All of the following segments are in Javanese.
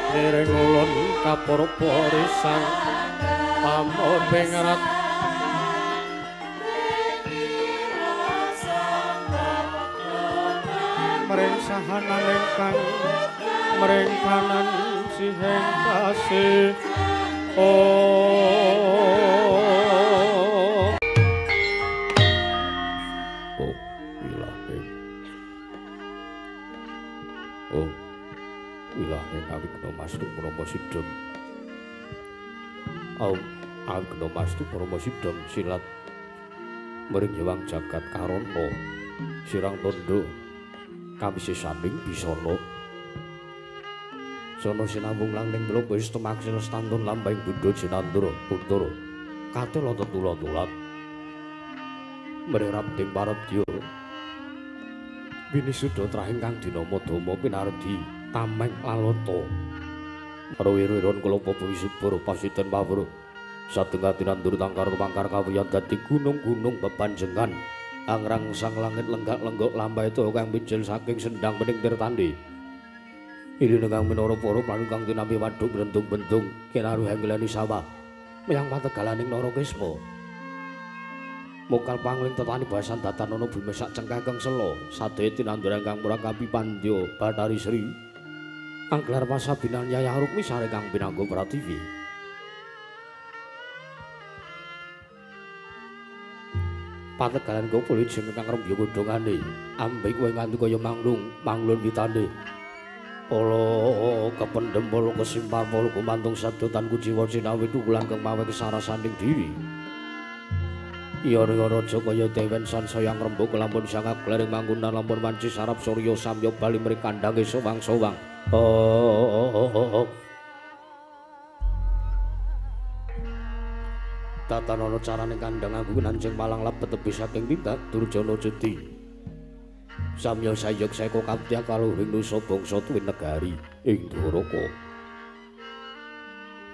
Miring ulun kapurpa risang pamuping rat mring sahanan ingkang mring kanan siheng kasih. Oh oh ilahing, oh ilahing awigna mastu parama sidhem. Om awigna mastu parama sidhem silat mring Hyang Jagat Karana sirang tandha kawisisaning bisana. Sono sinambung langning mlopo istumaksila stantun lambahing budha jinandra putra katela tetula-tulat mring rabding parabdya winisuda trahing kang dinama Dama pinardi tameng lalata rawira-wiron kelapa bumi subur pasiten pawruh satengah tinandur tangkar tumangkar kawiyan dadi gunung-gunung bepanjengan angrang sang langit lenggak-lenggok lambahe kang mijil saking sendang bening tirtandi. Iline kang minara para planing kang tinampi waduk brentung-bentung kinaruh ngeleni sawah meyang pategalaning Narakisma. Mokal pangling tetani basan datan ana bumi sak cengkakeng sela sadaya tinandur kang murakapi pandya Bathari Sri anggelar pasabinan Yayah Rukmi sare kang pinangga pratiwi. Pategalan kumpul jeneng kang rembya godhongane ambek kowe nganti kaya manglung manglun witane. Pala kependhem pala kesimpar pala gumantung sadotan kuciwa cinawi tukulan kang mawe kesarasaning diri. Iya raja kaya dewen sansaya ngrembug lampun sangak glaring manggunan lampun wanci sarap surya samya bali mring kandhange sowang-sowang. Oh. Tatanana carane kandhang aku nanjing malang lebet tebi saking tindak Durjana Jeti. Samya sayek seka kaptya kaluhing nusa bangsa tuwin negari ing Dwaraka.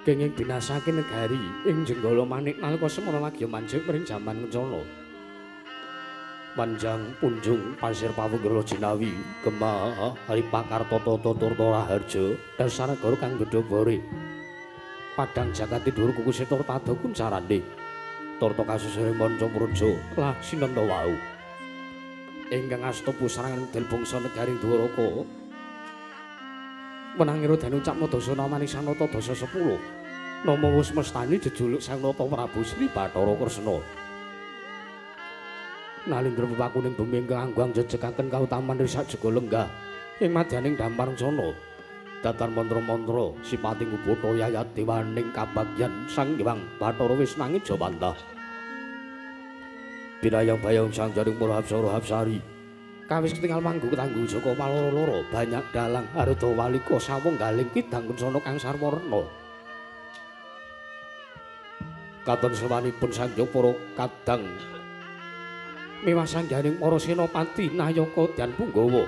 Kenging binasake negari ing Jenggala Manik nalika semana lagi manjing mring jaman Kencana. Panjang punjung pasir pawungkira jinawi gemah hari pakar tata turta raharja dasar negara kang gedhobore. Padang jagat tidur kuku setor tada kuncarane. Torta kasusure manca praja lah sinenta wau. Ingkang asta pusaran del bangsa negari Dwaraka. Menangira den ucapna dasa namani sanata dasa 10. Nama wis mestani jejuluk Sang Nata Prabu Sri Bathara Kresna. Nalindra pepakuning bumi ingkang angguang jejekaken kautaman risak jaga lenggah ing madyaning dampar sana. Datan mantra-mantra sipating upata yayat dewaning kabagyan Sang Hyang Bathara wis nanging jawantah. Binayang bayang sang jaring para hapsara hapsari kawis ketingal manggu ketanggu jaka paloro-loro banyak dalang arda walika sawung galing kidang kencana kang sarwarna. Katon sewanipun sang para kadang miwah sangganing para senopati nayaka dan punggawa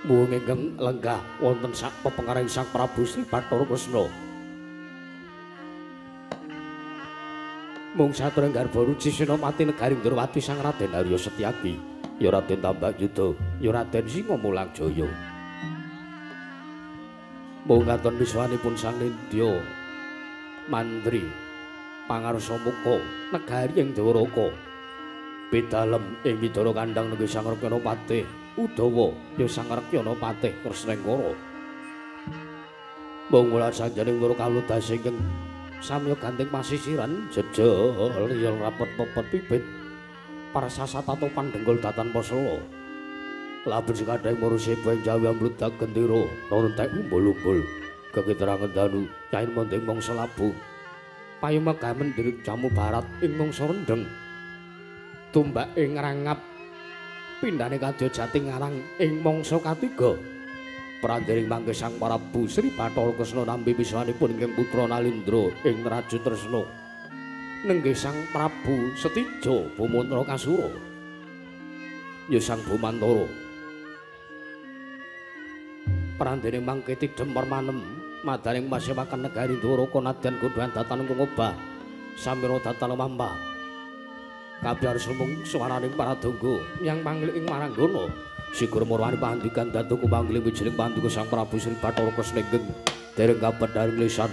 muwung ingkang lenggah wonten sak pepengaring Sang Prabu Sri Bathara Kresna. Mung saturang garba ruci senopati negari Ndrawati Sang Raden Arya Setyaki, ya Raden Tambak Yuda, ya Raden Singamulang Jaya. Mung katon wiswanipun Sang Nindya Mandri pangarsa muka negari ing Dwaraka. Pidalem ing Widara kandhang nenggih Sang Rekyana Patih Udawa, ya Sang Rekyana Patih Kresnengkara. Mung mula sanjaning para kawula ingkang samya ganting pasisiran jejel riyel rapet pepet pipit parsasat tatopan dengkul datan pasela laben sekadhaing maruseba ing jawi ambludak gendera rontek umbul-umbul kekiterangan danu cain mending mangsa labuh payumegamen diri jamu barat ing mangsa rendheng tumbak ing ngrangap pindhane kadya jati ngarang ing mangsa katiga. Prandering mangke Sang Prabu Sri Bathara Kresna nampi wiswanipun ingkang putra Nalindra ing Raja Tresna nenggih Sang Prabu Setija Bumantra Kasura ya Sang Bumantara. Prandering mangke tidhem permanem madaning masewakan negari Dwaraka nadyan godhan datan ingkang obah samira datan lumampah kabeh sumung swaraning paradongga yang manglik ing maranggana. Sigur murwani pandikan datu kumanggiling wijiling pandika Sang Prabu Sri Bathara Kresna ingkang Dereng kapedhar lisan.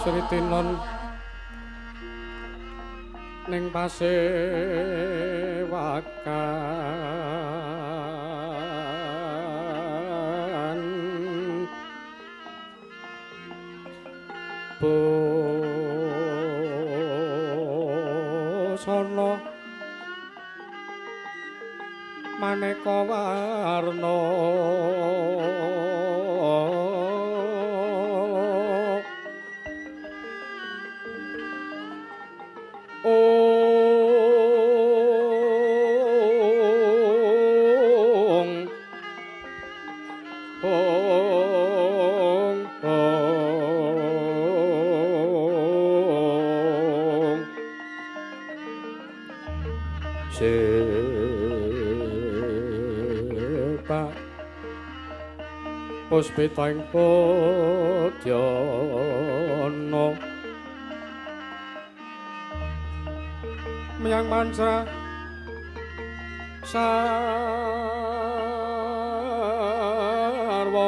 Sritinon ning pasewakan busana maneka warna. Oh. Jepak puspita ing podyana miyang manca sarwa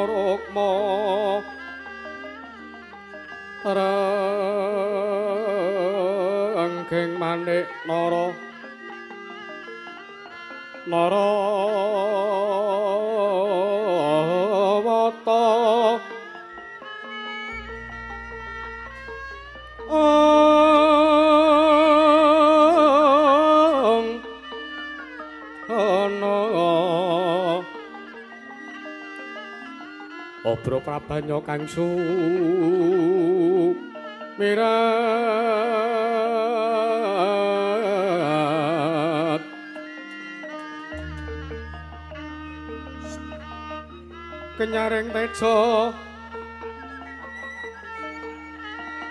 rukma rengking manik nara narawata ana obro prabanya kang sumirat kenyaring teja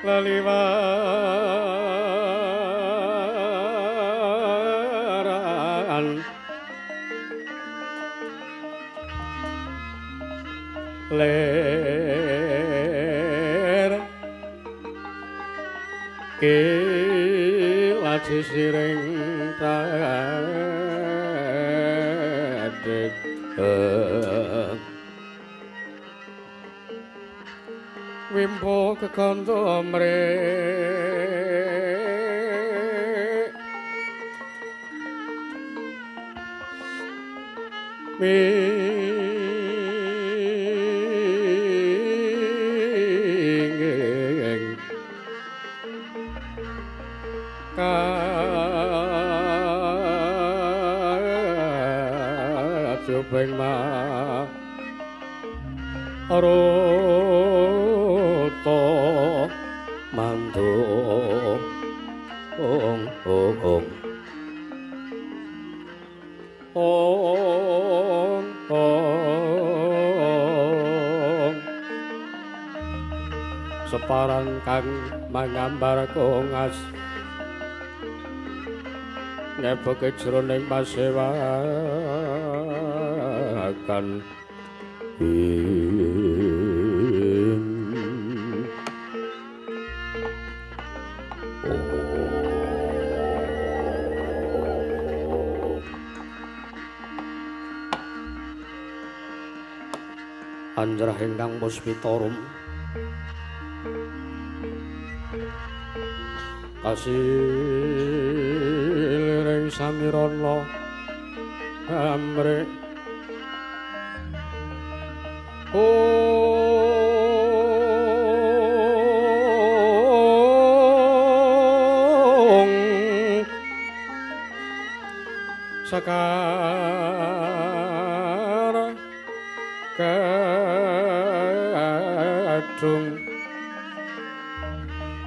leliwaran ler kilaji siring tadek wimbo kekandha mrek minging kajubeng ma ruta mandu ong ong ong ong ong separan kang mangambar kongas ngebeke jroning pasewakan anjrah ingkang puspitarum kasiliring samirana amrih ong sekar kadung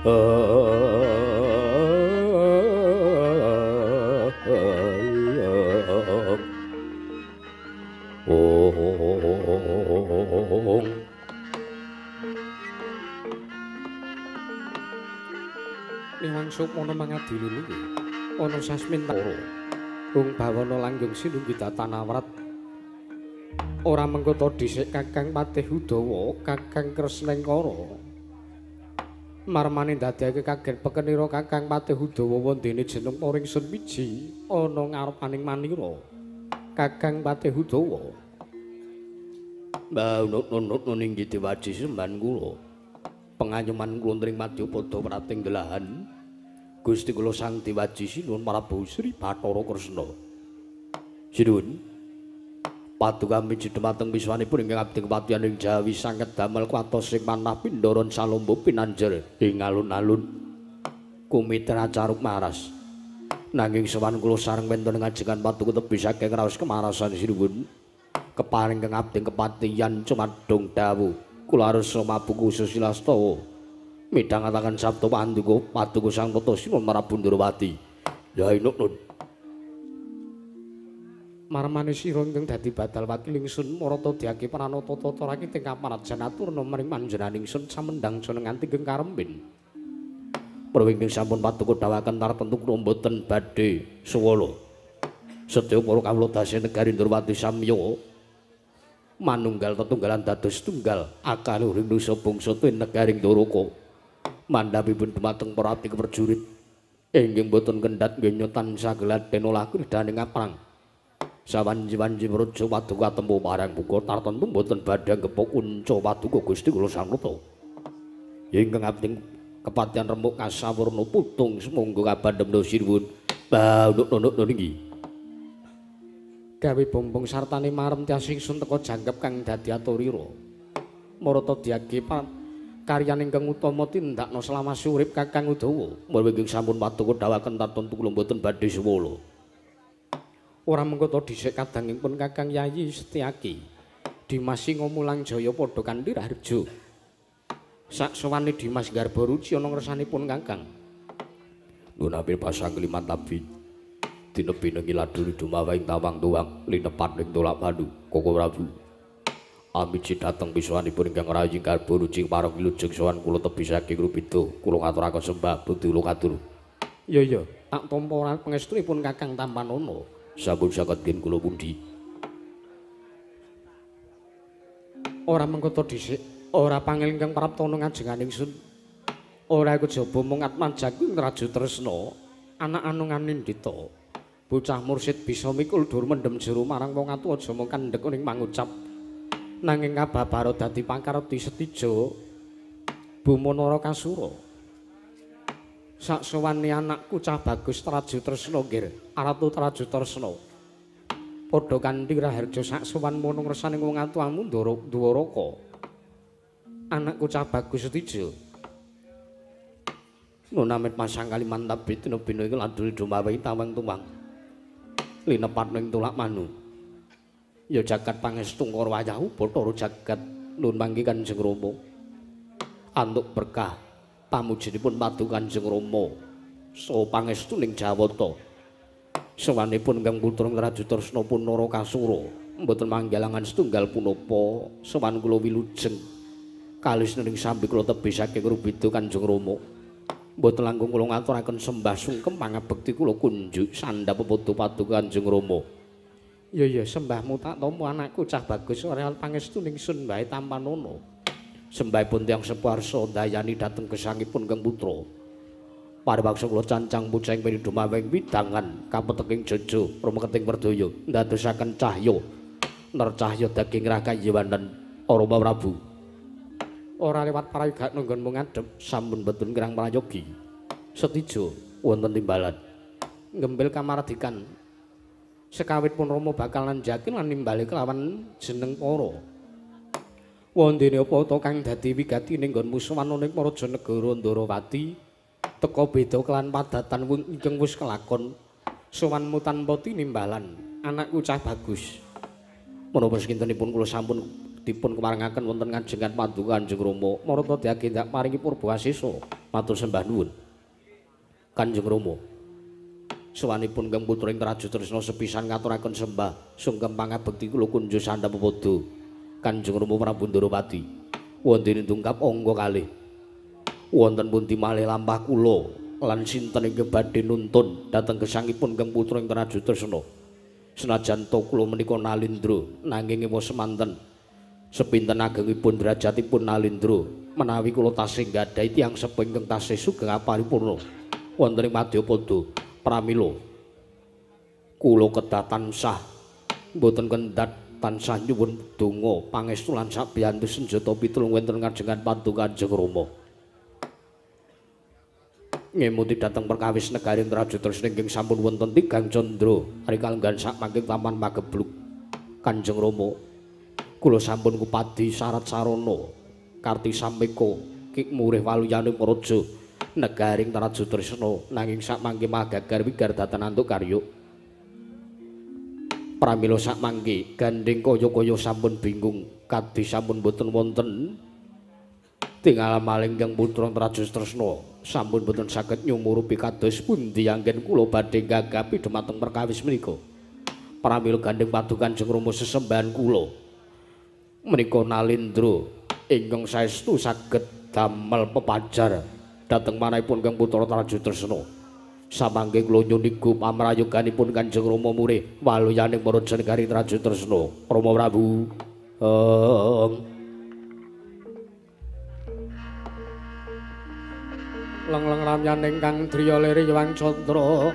ong Niwang sukmana mangadili niki ana sasmintara Bung Bawana langgeng sinunggi datanawrat ora mengko dhisik Kakang Patih Udawa Kakang Kresnengkara marmane ndadekake kaget pekenira Kakang Patih Udawa wondene jeneng poring sun miji ana ngarepaning manira Kakang Patih Udawa. Mbah nunut ninggi diwaji semban kula pengayuman kula ring madyapada prating delahan Gusti kula Sang Dewaji Sinuwun Prabu Sri Bathara Kresna. Sinuwun paduka miji dhumateng wiswanipun ingkang abdi kepatihan ing Jawi sanget damel kuwatos sing manah pindharan salombo pinanjer ing alun-alun kumitra caruk maras. Nanging sowan kula sareng wonten ngajengan paduka tebih saking raos kemarasan sinuwun. Keparing kang abdi kepatihan cumadung dawuh kula arsa mabuku susilastawa midhangetaken sabda panduka paduka Sang Tata Sinuwun Prabu Ndrawati. Ya inuk nun. Marmane sira ingkang dadi badal wakil ingsun marata diake pranata tata rakit ing kaparajan aturna maring panjenengan ingsun samendhang jeneng nganti ingkang karembin. Perwingking sampun paduka dawuhaken tartemtu kula mboten badhe suwala. Sedaya para kawula dase negari Ndorowati samya manunggal tetunggalan dados tunggal akaluhuring nusa bangsa tuwin negari Ndoraka. Mandhapipun dumateng para abdi prajurit inggih boten kendhat nggenya tansah geladen olah kridaning aprang. Sawanji-wanji praja paduka tempuh marang buka tartemtu boten badhe gepuk unca paduka Gusti kula sangrata. Ingkang abdi kepatihan remuk kasawurna putung sumangga kabandhem sinuwun. Baunuk-nunuk niki. Gawe bombong sartane marem tias ingsun teka jangkep kang dadi aturira. Marata diage karyan ingkang utama tindakna selawase urip Kakang Udawa. Menawi ingkang sampun paduka dawaken tartemtu kula mboten badhe suwala. Ora mengko ta dhisik kadangipun Kakang Yayi Setyaki. Dimas Singomulang Jaya padha kanthi raharja. Saksowane Dimas Garba Ruci ana ngersanipun Kakang. Nuwun apil pasang liman tabi. Dinebinengi laduni dumawa ing tawang tuwang linepat ing tolak pandu Koko Prabu. Amiji dhateng pisuwanipun ingkang rayi Garba Ruci pareng wilujeng sowan kula tebih saking Rubida. Kula ngaturaken sembah budi kula katur. Iya iya, tak tampa ora pangestunipun Kakang Tampanana. Sampun saged gen kula pundi. Ora mengko ta dhisik, ora pangil ingkang praptana ngajengan ingsun. Ora kejaba mung atmajaku ing Raja Tresna, anak anung anindita. Bocah mursid bisa mikul dur mendem jero marang wong atuwa aja mung kandhek ning mangucap. Nanging kababara dadi pakarti setija Buma Narakasura. Saksowane anakku cah bagus Raja Tresna nggir, Aratu Raja Tresna. Padha kanthi raharja saksowan mono ngresane wong atuwamu Ndwaraka. Anakku cah bagus Setija. Nunamit masang kaliman tabi tinebina iki landul dumawi tawang tuwang. Linepat ning tulak manu. Ya jagat pangestu karo wayahu Bathara jagat nun mangki Kanjeng Rama. Antuk berkah pamujinipun padu Kanjeng Rama saha pangestu ning Jawata. Sowanipun Kang Putra Raja Tresna Punarakasura mboten manggalangan setunggal punapa sowan kula wilujeng kalis ning sambi kula tebih saking Rubida Kanjeng Rama. Mboten langkung kula ngaturaken sembah sungkem pangabekti kula kunjuk sandhap pepadha padu Kanjeng Rama. Ya ya sembahmu tak tampa anakku cah bagus ora pangestu ning sun wae tampanana. Sembahipun tiyang sepuh ndayani dhateng gesangipun Kang Putra. Paribaksa kula cancang puceng pinidhumawing widangan kapeteking jaja rumeketing werdaya ndadosaken cahya nercahya daging rakayiwanen Rama Prabu. Ora lewat prayoga nggonmu ngadhep sampun boten kirang prayogi. Setija wonten timbalan nggembel kamardikan. Sekawit pun Rama bakal nanjaki lan nimbali kelawan jeneng para. Wondene apa ta kang dadi wigati ning nggonmu sowan ning Praja Negara Ndorowati teka beda kelan padatan ingkang wis kelakon sowanmu tanpa tinimbalan anakku cah bagus. Menapa sekintenipun kula sampun dipun kemarengaken wonten ngajengan paduka Kanjeng Rama marata diagendak maringi purba asesa matur sembah nuwun Kanjeng Rama. Sowanipun Kang Putra ing Raja Tresna sepisan ngaturaken sembah sungkem pangabekti kula kunjuk sandhap pepadha Kanjeng Rama Prabu Ndorowati. Wondene dungkap angka kalih. Wonten pundi malih lampah kula lan sinten ingkang badhe nuntun dhateng gesangipun Kang Putra ing Raja Tresna. Senajan to kula menika Nalindra nanging ewa semanten sepinten agengipun derajatipun Nalindra menawi kula tasih nggadahi tiyang sepuh ingkang tasih sugeng aparipurna wonten ing madyapada. Pramila kula kedah tansah mboten kendhat tansah nyuwun donga pangestu lan sabiyantu senjata pitulung wonten ngajengan paduka Kanjeng Rama. Ngemuti dhateng perkawis negaring Raja Tresna ingkang sampun wonten tigang candra rikalenggan sakmangke taman magebluk. Kanjeng Rama kula sampun kupadi syarat sarana karti sameka kikmurih waluyane praja negaring Raja Tresna nanging sakmangke magagar wigar datan antuk karya. Pramila sakmangke gandheng kaya-kaya sampun bingung kadhi sampun boten wonten tinggal maling Kang Putra Raja Tresna sampun boten saged nyumurupi kados pundi anggen kula badhe gagapi dumateng perkawis menika. Pramila gandheng paduka Kanjeng Rama sesembahan kula menika Nalindra ingkang saestu saged damel pepajar dhateng manahipun Kang Putra Raja Tresna. Samangke kula nyuwun pamrayoganipun Kanjeng Rama murih waluyaning para jenengari Traju Tresna. Rama Prabu. Leng-leng ramyaning kang driya lir Hyang Candra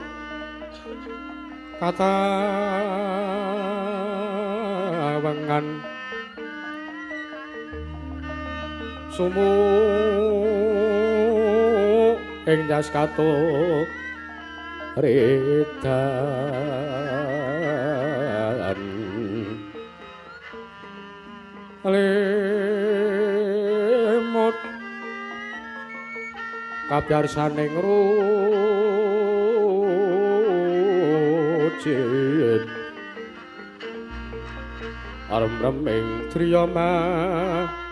katawengan sumu ing jas katuk redan lemot kabyarsaning rucit arem-reming driya manawung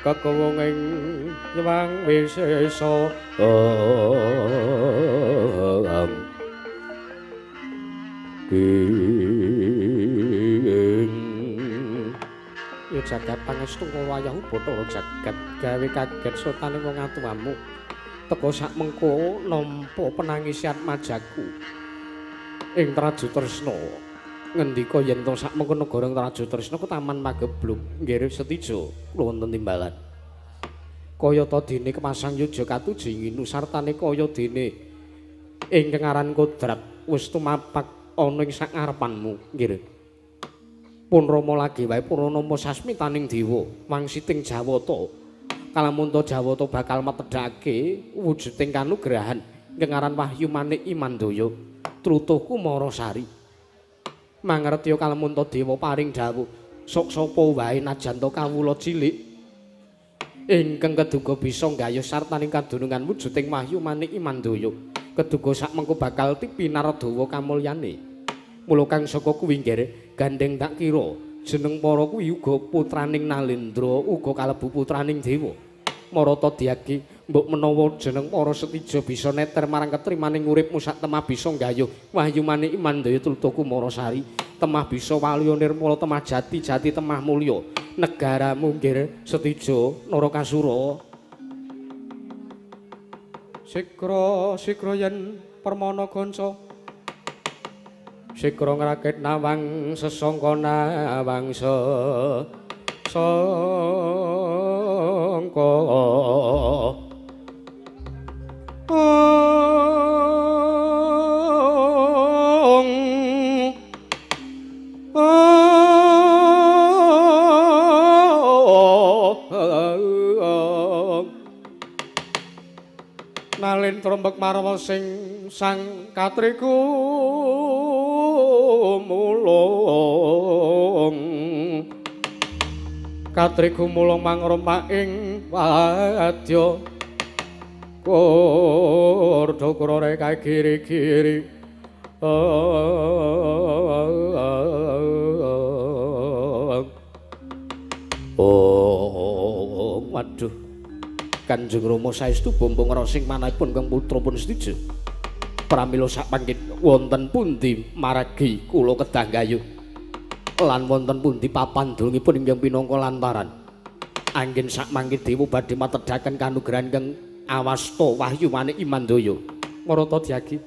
kekewung ing Hyang Wisesa. Ya jagat pangestu wayahu Bathara jagat gawe kaget sotane wong atuwamu teka sak mengko nampa penangisi atmajaku ing Traju Tresna. Ngendika yen to sak mengko negara Traju Tresna ku Taman Mageblug nggih Setija kula wonten timbalan. Kaya ta dene kepasang yuja katuji nginu sartane kaya dene ingkang aran kodrat wis tumapak ana ing sak ngarepanmu nggih. Pun Rama lagi wae purna nampa sasmitaning dewa wangsiting Jawata. Kalamunta Jawata bakal metedhake wujuding kanugrahan ingkang aran Wahyu Manik Imandaya trutuh Kumara Sari. Mangertiya kalamunta dewa paring dawuh sok sapa wae najan ta kawula cilik ingkang keduga bisa nggayuh sartaning kadunungan wujuding Wahyu Manik Imandaya keduga sak mengko bakal tipinardawa kamulyane. Mula kang saka kuwi nggih gandeng tak kira jeneng para kuwi uga putraning Nalendra uga kalebu putraning dewa. Marata diagi mbok menawa jeneng para Setija bisa neter marang ketrimaning uripmu sak temah bisa nggayuh Wahyu Manik Imandaya Trutuh Kumara Sari temah bisa waluya nirmala temah jati jati temah mulya negaramu nggih Setija Narakasura. Sikra sikra yen permana kanca sikra ngrakit nawang sesangka nawang sesangka. Nalin trombek marwa sing sang katriku mulung katriku mulung mangrompak ing wadya kurdo kurore kae kiri-kiri. Oh waduh Kanjeng Rama saestu bombong rasing manahipun kang putra pun Setija. Pramila sak panggen wonten pundi maragi kula kedah gayuh lan wonten pundi papan dulungipun ingkang pinangka lantaran anggen sak mangke dewa badhe matedhaken kanugrahan kang awasta Wahyu Manik Imandaya. Marata diagi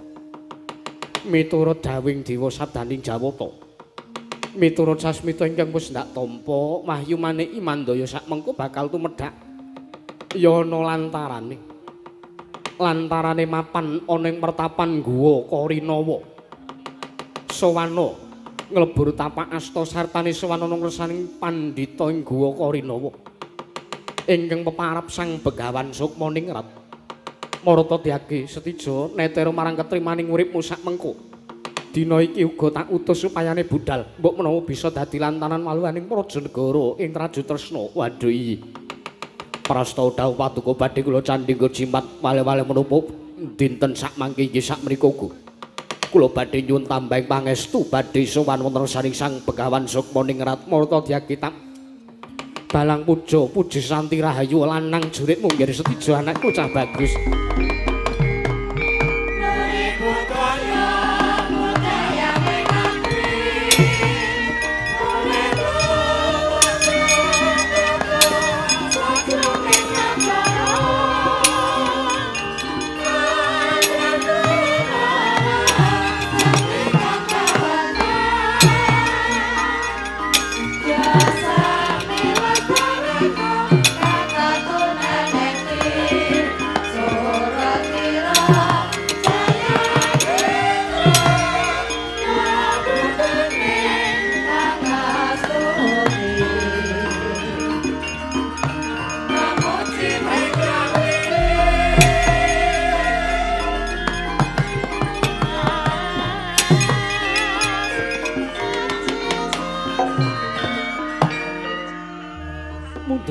miturut dawing dewa sabdaning Jawata miturut sasmita ingkang wis ndak tampa Wahyu Manik Imandaya sak mengko bakal tumedhak ya ana lantarane lantarane mapan ana ing pertapan Guwa Karinawa sawana nglebur tapak asta sartane sawana ngresaning pandhita ing Guwa Karinawa ingkang peparap Sang Begawan Sukma Ningrat. Marata diagi Setija netera marang ketrimaning uripmu sak mengko dina iki uga tak utus supayane budal mbok menawa bisa dadi lantaran waluhaning praja negara ing Traju Tresna. Waduh iyi prasta dawuh paduka badhe kula candhi nggo jimat wale-wale menapa dinten sak mangke inggih sak mriku uga kula badhe nyuwun tambahing pangestu badhe sowan wonten saring Sang Begawan Sukma Ningrat. Marta diagi tak balang puja puji santi rahayu lanang jurikmu nggih Setija anakku cah bagus.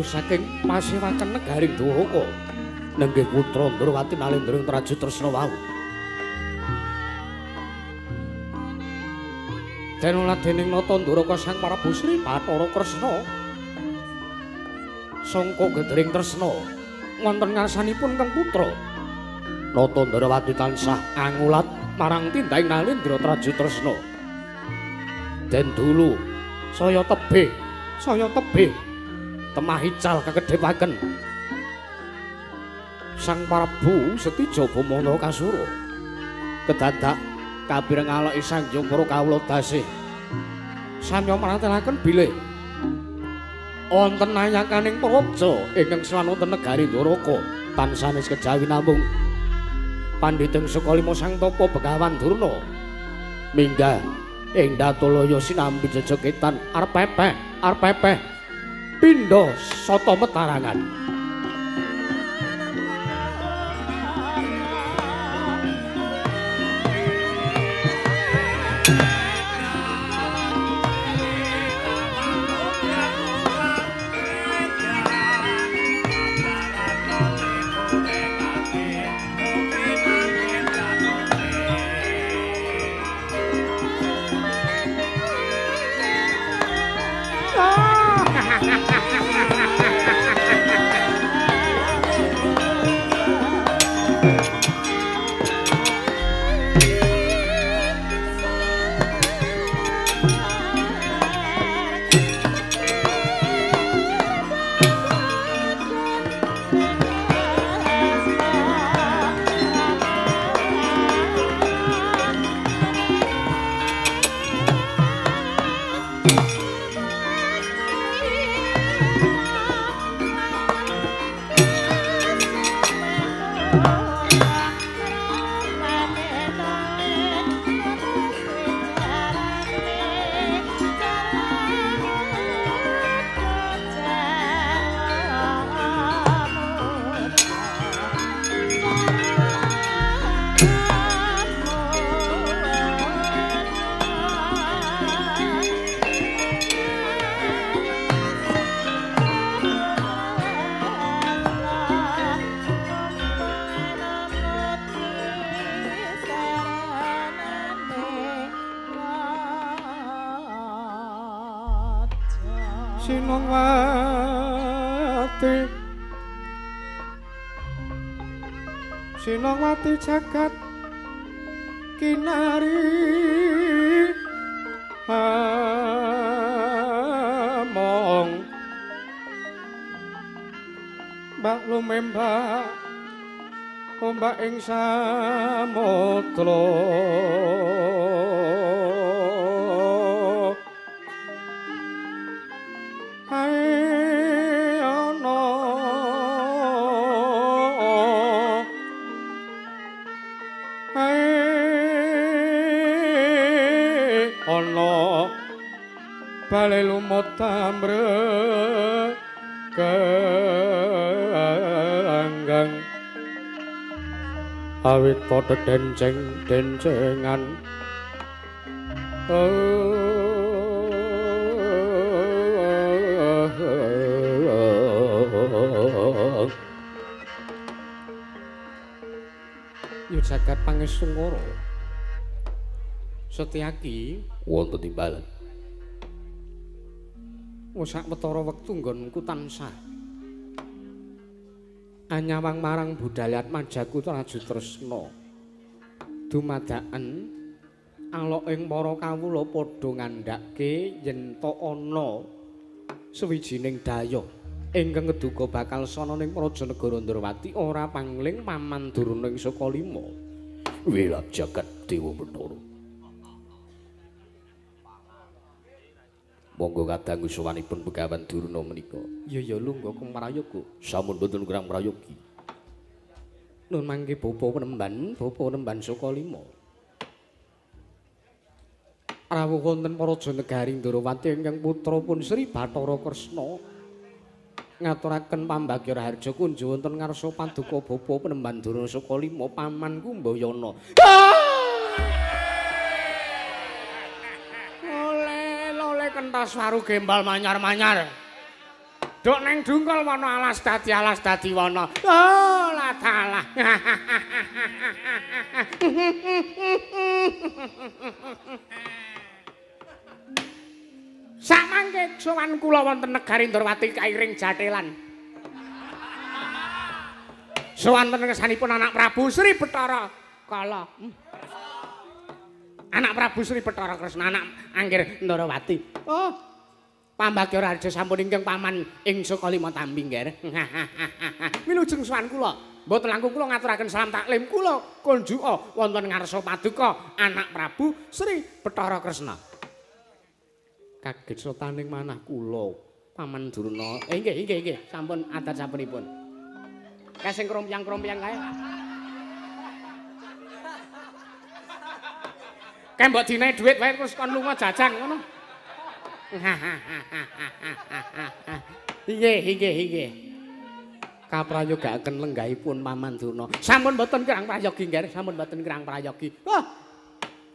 saking pasewaken negaring Dwaraka. Nenggih putra Ndrawati Nalendra Traju Tresna wau. Den ladening nata Nduraka Sang Prabu Sri Bathara Kresna sangka gedring tresna wonten ngarsanipun kang putra Nata Ndrawati tansah angulat marang tindhaing Nalendra Traju Tresna. Den dulu saya tebih temah ical kakedhepaken Sang Prabu Setija Bumana Kasura kedadak kabireng aloki sanjung para kawula dasih samya mratelaken bilih wonten nayakaning praja ingkang sowan wonten negari Dwaraka tansanes kejawi namung pandhiting Sukalima Sang Tapa Begawan Durna minggah ing Datulaya sinambi jejegetan arep pepeh pindha sata metarangan. Sinongwati jagat kinari among mbak lumembak ombak ing samudra ae ana bale lumut amre kanggang awit padha denceng-dencengan Yu jagat pangestungkara Setyaki wonten timbalan. Sak wetara wektu nggonku tansah anyawang marang budayat majaku Traju Tresna. Dumadakan alok ing para kawula padha ngandhake yen ta ana sawijining dayoh ingkang ngeduga bakal sana ning praja negara Ndrawati ora pangling paman Durna ing Sukalima. Wilap jagat Dewa Bathara. Monggo kadangu sowanipun Begawan Durna menika. Ya ya lungguh kung mrayoga. Sampun boten kurang mrayogi. Nun mangke bapa penemban Sukalima. Rawuh wonten praja negari Ndrawati ingkang putra pun Sri Bathara Kresna ngaturaken pambagya raharja kunjo wonten ngarsa paduka bapa penemban Durna Sukalima paman Kumbayana. Kentas waru gembal manyar-manyar. Duk neng dungkol wana alas dadi wana. Oh, lah dalah. Samangke sowan kula wonten negari Ndorowati kairing jatelan. Sowan wonten ngersanipun anak Prabu Sri Bathara Kala. Anak Prabu Sri Bathara Kresna anak Anggir Ndorowati. Oh. Pambagya Raja sampun ingkang paman ing Sukalima Tambi nggih. Wilujeng sowan kula. Mboten langkung kula ngaturaken salam taklim kula kunjuka wonten ngarsa paduka anak Prabu Sri Bathara Kresna. Kaget sotaning manah kula Paman Durna. Nggih nggih nggih sampun adat sapunipun. Kae sing krompyang-krompyang kae. Kae mbok dinae dhuwit wae terus kon lunga jajan ngono. Nggih nggih nggih. Kaprayogaaken lenggahipun Paman Durna. Sampun mboten kirang prayogi nggih, sampun mboten kirang prayogi. Wah.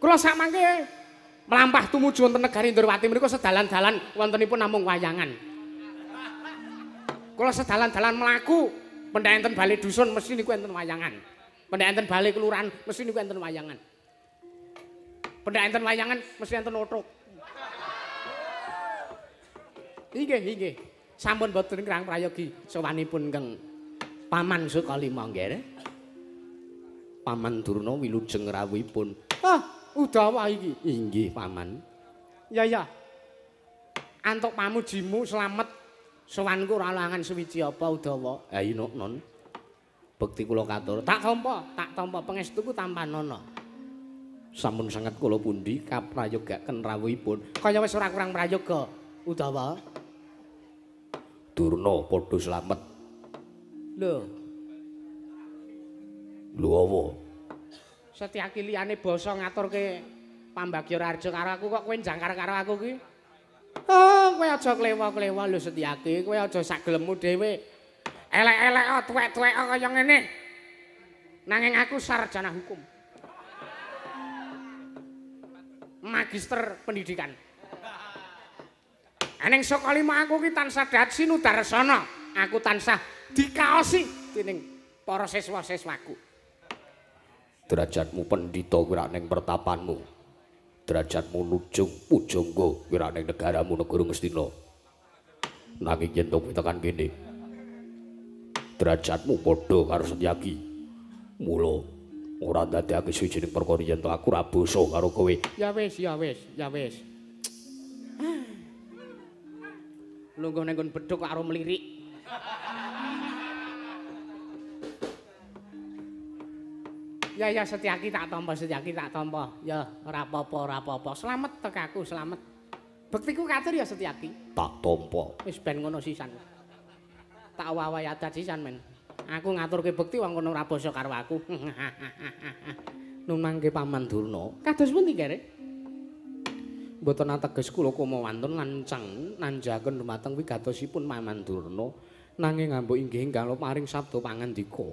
Kula sakmangke mlampah tumuju wonten negari Ndorowati menika sedalan-dalan wontenipun namung wayangan. Kula sedalan-dalan mlaku, pendak enten bale dusun mesti niku enten wayangan. Pendak enten bale kelurahan mesti niku enten wayangan. Pendak enten wayangan mesti enten othok. Inggih inggih. Sampun boten kirang prayogi sowanipun ingkang Paman Sukalima nggih. Paman Durna wilujeng rawuhipun. Ah, Udawa iki. Inggih, Paman. Ya ya. Antuk pamujimu slamet sowanku ora langan suwiji apa Udawa. Ha iya non. Bekti kula katur. Tak tampa pangestuku tampanana. Sampun sanget kula pundi kaprayogaken rawuhipun. Kaya wis ora kurang prayoga, Udawa. Durna padha slamet. Lho. Lho apa? Setyaki liyane basa ngaturke Pambagya Raharja karo aku kok kowe njangkar karo aku ki. Oh, kowe aja klewa-klewa lho Setyaki, kowe aja sak gelemmu dhewe. Elek-elek tuwek-tuwek kaya ngene. Nanging aku sarjana hukum. Magister pendidikan. Aning Sukalima aku ki tansah dat sinudarsana. Aku tansah dikaosi dening para siswa-siswaku. Derajatmu pendhita kuwi rak ning pertapanmu. Derajatmu nujung pujangga kuwi rak ning negaramu negara Ngastina. Nanging yen to tekan kene, derajatmu padha karo Setyaki. Mula ora ndadekake suwijining perkara yen to aku ora basa karo kowe. Ya wis, ya wis, ya wis. Lungguh ning nggon bedhug karo mlirik. Ya ya Setyaki tak tampa, Setyaki tak tampa. Ya ora apa-apa, ora apa-apa. Slamet tekaku, slamet. Bektiku katur ya Setyaki. Tak tampa. Wis ben ngono sisan. Tak wawahi adat sisan men. Aku ngaturke bekti wong kono ora basa karo aku. Nun mangke Paman Durna. Kados pundi, Gere? Mboten ateges kula kumawantun lancang nanjaken dumateng wigatosipun Paman Durna nanging ngambuk inggih ingkang paring sabda pangandika.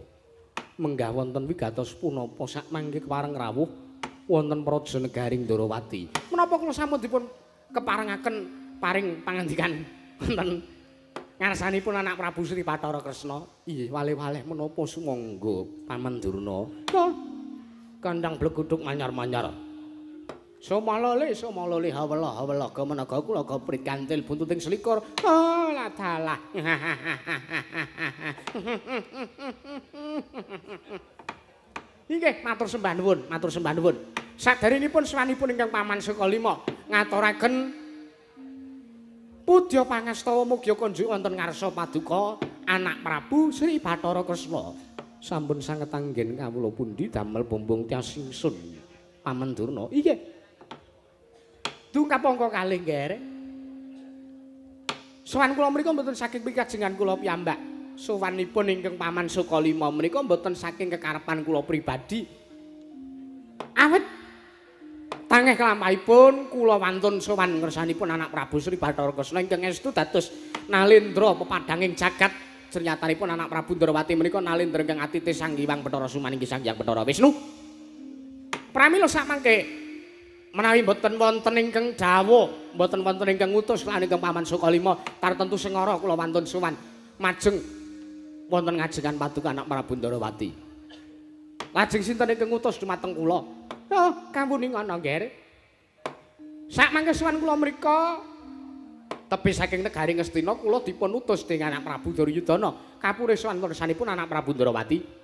Menggah wonten wigatos punapa sakmangke kepareng rawuh wonten praja negari Ndorowati. Menapa kula sampun dipun keparengaken paring pangandikan wonten ngarsanipun anak Prabu Sri Bathara Kresna? Inggih waleh-waleh menapa sumangga Paman Durna. Hah? Kandang bleguduk manyar-manyar. Somalole somalole hawela hawela gemenaga kula goprit kantil buntuting selikur. Oh lah dalah. Inggih matur sembah nuwun, matur sembah nuwun. Saderengipun sowanipun ingkang Paman Sukalima ngaturaken pudya pangastawa mugi kunjuk wonten ngarsa paduka anak Prabu Sri Bathara Kresna. Sampun sanget anggen kawula pundi damel bombong tias ingsun Paman Durna. Inggih. Dungkap angka kalih nggih. Sowan kula mriku mboten saking pikajengan kula piyambak. Sowanipun ingkang Paman Sukalima menika mboten saking kekarepan kula pribadi. Awit tangeh kelampahipun kula wantun sowan ngersanipun anak Prabu Sri Bathara Kresna ingkang estu dados nalendra pepadhanging jagat. Sernyatanipun anak Prabu Ndorowati menika nalendra ingkang atite Sang Hyang Bathara Sumaninggih Sang Hyang Bathara Wisnu. Pramila sakmangke Menawi mboten wonten ingkang dawuh, mboten wonten ingkang ngutus lan ingkang Paman Sukalima tartentu sengara kula wantun sowan majeng wonten ngajengan paduka anak Prabu Ndarawati. Lajeng sinten ingkang ngutus dumateng kula? Oh, kawuning ana, Ngger. Sakmangke sowan kula mrika tebih saking negari Ngastina kula dipun utus dening anak Prabu Duryudana. Kapure sowan kersanipun anak Prabu Ndarawati.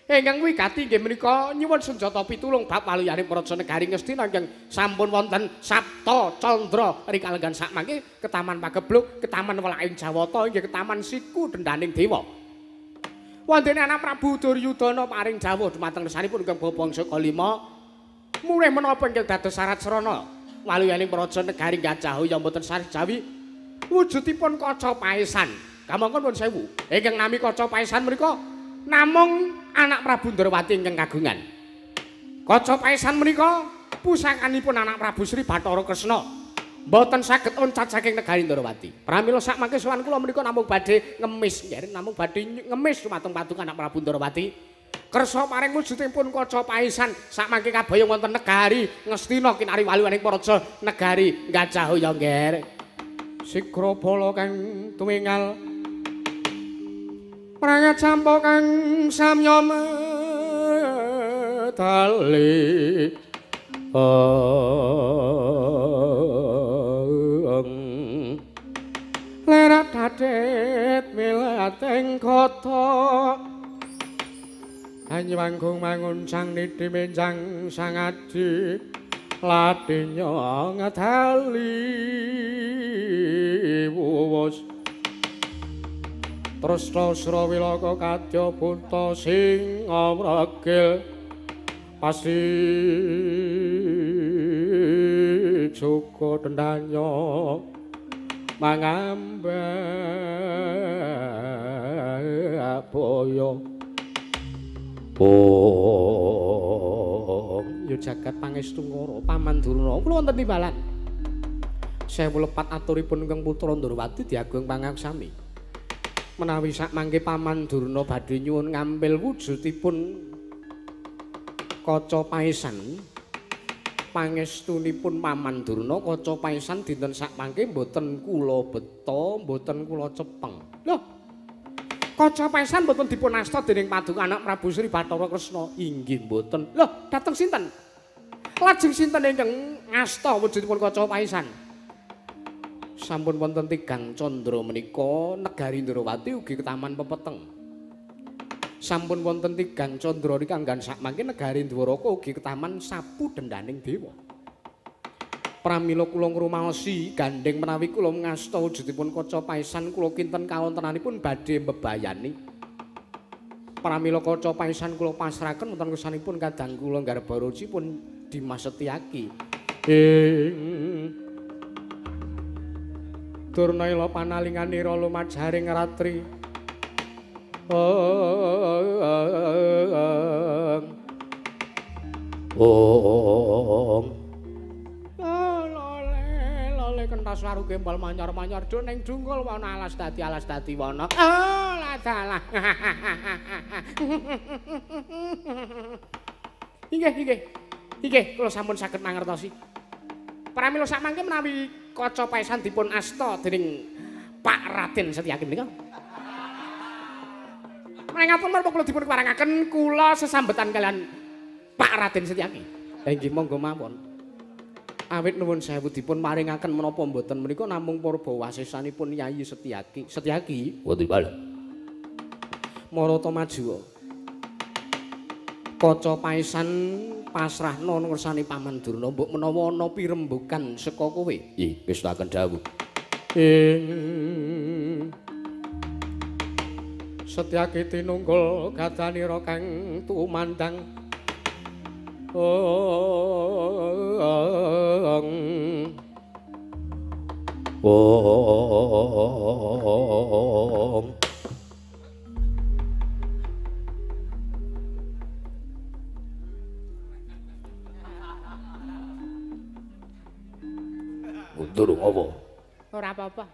Ingkang wigati inggih menika nyuwun senjata pitulung bab waluyaning praja negari Ngastina ingkang sampun wonten Sapta Candra rikalenggan sakmangke ketaman pagebluk, ketaman welaking Jawata inggih ketaman siku dendaning dewa. Wondene anak Prabu Duryudana paring dawuh dumateng ngersanipun ingkang Bapak Sukalima murih menapa ingkang dados syarat srana waluyaning praja negari Gajahaya mboten sareh jawi wujudipun kaca paesan. Kamangka nuwun sewu ingkang nami kaca paesan menika namung anak Prabu Ndrawati ingkang kagungan. Kaca paesan menika pusakanipun anak Prabu Sri Bathara Kresna. Mboten saged oncat saking negari Ndrawati. Pramila sakmangke sowan kula menika namung badhe ngemis, nggih, namung badhe ngemis dumateng paduka anak Prabu Ndrawati. Kersa paring wujudipun kaca paesan sakmangke kabayang wonten negari Ngastina kinari waluyaning praja negari Gajahaya, nggih. Sigra bala kang tumingal prangat sampo kang samya medali lerat dadet milateng kota anywanggung manguncang niti menjang sang adi ladinya ngadali wuwus Tresna Srawilaka kadya bunta sing amragil pasti joko dendanya mangambak boyo. Bong ya jagat pangestu ngara Paman Durna kula wonten timbalan sewu lepat aturipun ingkang putra Ndrawati diagung pangaksami. Menawi sakmangke Paman Durna badhe nyuwun ngampil wujudipun kaca paesan, pangestunipun Paman Durna kaca paesan dinten sakmangke mboten kula beta, mboten kula cepeng. Lho, kaca paesan mboten dipun asta dening paduka anak Prabu Sri Bathara Kresna. Inggih mboten. Lho, dhateng sinten? Lajeng sinten ingkang ngasta wujudipun kaca paesan? Sampun wonten tigang candra menika negari Ndrawati ugi ketaman pepeteng. Sampun wonten tigang candra rikanggan sakmangke negari Dwaraka ugi ketaman sapu dendaning dewa. Pramila kula ngrumaosi gandheng menawi kula ngasta wujudipun kaca paesan kula kinten kawontenanipun badhe mbebayani. Pramila kaca paesan kula pasrahaken wonten kersanipun kadang kula Garbaruci pun Dimas Setyaki. Durna ila panalinganira lumajaring ratri. Ong. Lole lole kentas waru gembal manyar-manyar do ning junggul wana alas dadi wana. Oh ladalah. Inggih inggih. Inggih kula sampun saged mangertosi. Pramila sakmangke menawi kaca paesan dipun asta dening Pak Raden Setyaki menika. Menawi menapa kula dipun keparengaken kula sesambetan kalian Pak Raden Setyaki. Inggih monggo mawon. Awit nuwun sewu dipun paringaken menapa mboten menika namung purba wasesanipun Yayi Setyaki. Setyaki wonten bala. Marata maju. Kaca paesan pasrahna ngersane Paman Durna mbok menawa ana pirembugan saka kowe. Nggih, ngestakaken dawuh. Ing Setyaki tinunggul gadanira kang tumandang. Ong. Ong. Durung apa? Ora apa-apa.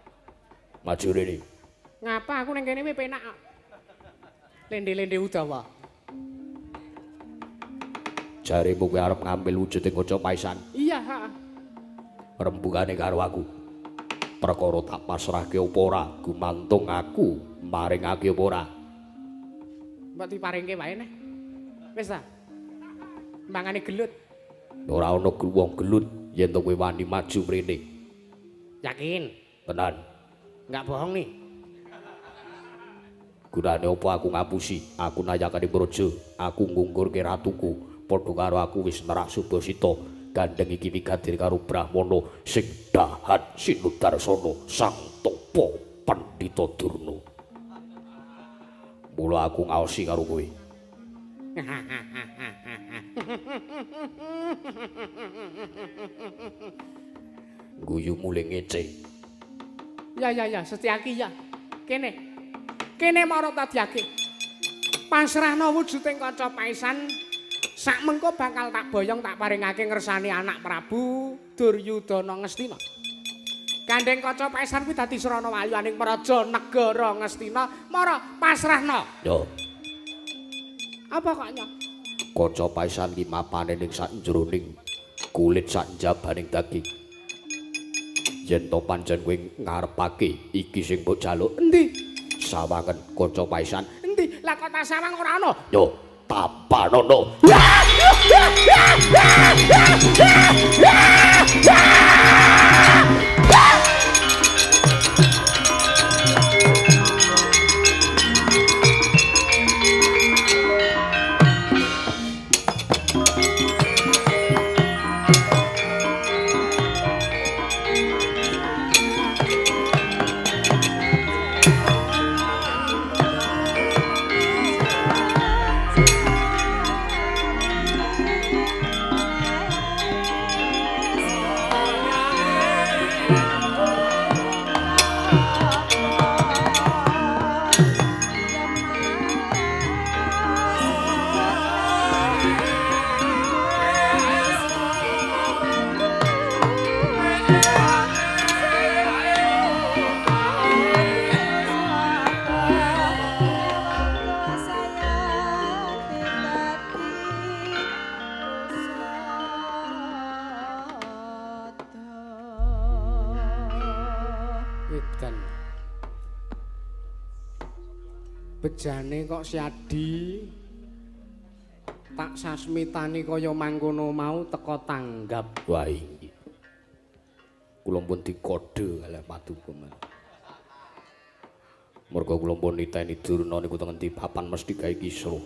Maju rene. Ngapa aku ning kene kuwi penak kok. Lende-lende Udawa. Jaremu kowe arep ngambil wujuding kaca paisan. Iya, heeh. Rembugane karo aku. Perkara tak pasrahke apa ora, gumantung aku maringake apa ora. Mbok diparingke wae neh. Wis ta. Mangane gelut. Ora ana wong gelut yen to kowe wani maju mrene. Yakin? Tenan. Enggak bohong nih. Gunane apa aku ngapusi? Aku nayakane praja, aku ngunggurke ratuku. Padha karo aku wis nerak subasita. Gandeng iki wigadir karo Brahmana sing dahat sinudarsana sang tapa Pandhita Durna. Mula aku ngaosi karo kowe. Guyu mule ngece. Ya ya ya, Setyaki ya. Kene. Kene mara tadiake. Pasrahna wujuding kaca paisan. Sak mengko bakal tak boyong tak paringake ngersani anak Prabu Duryudana Ngastina. Gandeng kaca paisan kuwi dadi srana wayuaning praja negara Ngastina, mara pasrahna. Yo. Apa kok nya? Kaca paisan ki mapane ning sak jroning kulit sak njabaning daging. Yen to pancen kowe ngarepake iki sing mbok jaluk, endi? Sawangen kaca paisan. Endi? Lah kok tak sawang ora ana? Yo, tapanono. Bejane kok Siadi tak sasmitani kaya mangkono mau teka tanggap. Wah inggih. Kula pun dikode kalih paduka. Merga kula pun niteni Durna niku teng endi papan mesti gawe kisruh.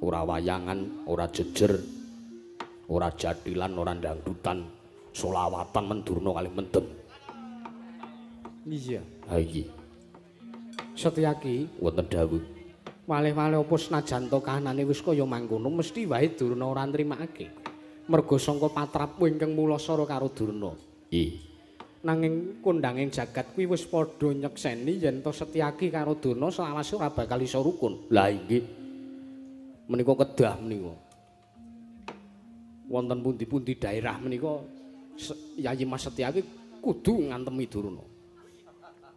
Ora wayangan, ora jejer, ora jathilan, ora dangdutan, solawatan men Durna kalih mendem. Iya. Ha iki. Setyaki wonten dawuh. Waleh-waleh apa senajan to kahanane wis kaya mangkono mesti wae Durna ora nrimakake. Merga sangka patrapku ingkang mulasara karo Durna. Nggih. Nanging kondanging jagat kuwi wis padha nyekseni yen to Setyaki karo Durna selawase ora bakal iso rukun. Lah inggih. Menika kedah menika. Wonten pundi-pundi daerah menika Yayi Mas Setyaki kudu ngantemi Durna.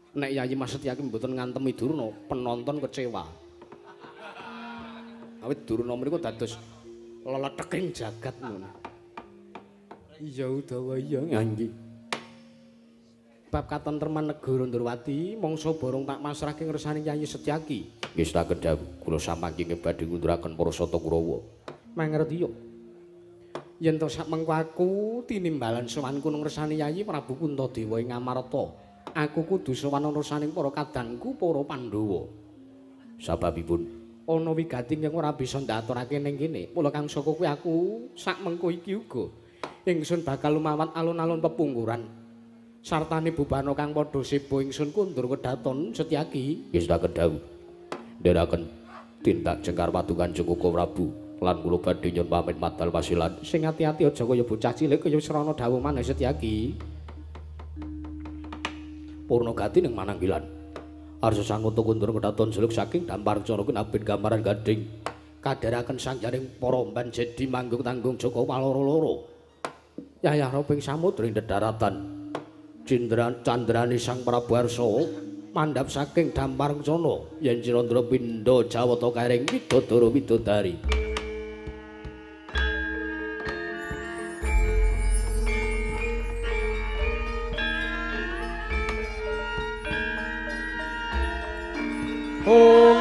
Nek Yayi Mas Setyaki mboten ngantemi Durna, penonton kecewa. Awit Durna menika dados leleteking jagat ngono. Iya Udawa iya nggih. Bab katentreman negara Ndorowati mangsa borong tak masrahke ngersani Yayi Setyaki. Nggih setaken dawuh, kula samangke badhe ngunduraken para sata Kurawa. Mangerti yo. Yen to sak mengko aku tinimbalan sowanku ngersani Yayi Prabu Puntadewa ing Amarta. Aku kudu sowan ana saning para kadangku para Pandhawa. Sababipun ana wigati ingkang ora bisa ndaturake ning kene. Mula kang saka kuwi aku sak mengko iki uga ingsun bakal lumawat alun-alun pepungkuran. Sartane bubana kang padha seba ingsun kundur kedaton Setyaki. Nggih setaken dawuh. Ndherekaken tindak jengkar padukan Joko Prabu lan kula badhe nyuwun pamit madal pasilan. Sing ati-ati aja kaya bocah cilik kaya srana dawuh maneh Setyaki. Purna gati ning mananggilan. Arsa sanguta kundur kedaton jeluk saking dampar cara kinabin gambaran gading. Kadharaken sangjaning para mban jedi manggung tanggung Joko Paloro-loro. Yayah roping samudra ing dedaratan. Cindran candrane Sang Prabu Arsa mandhap saking dampar cana yen Cirandra pindha Jawata karing widodara widodari. Hong.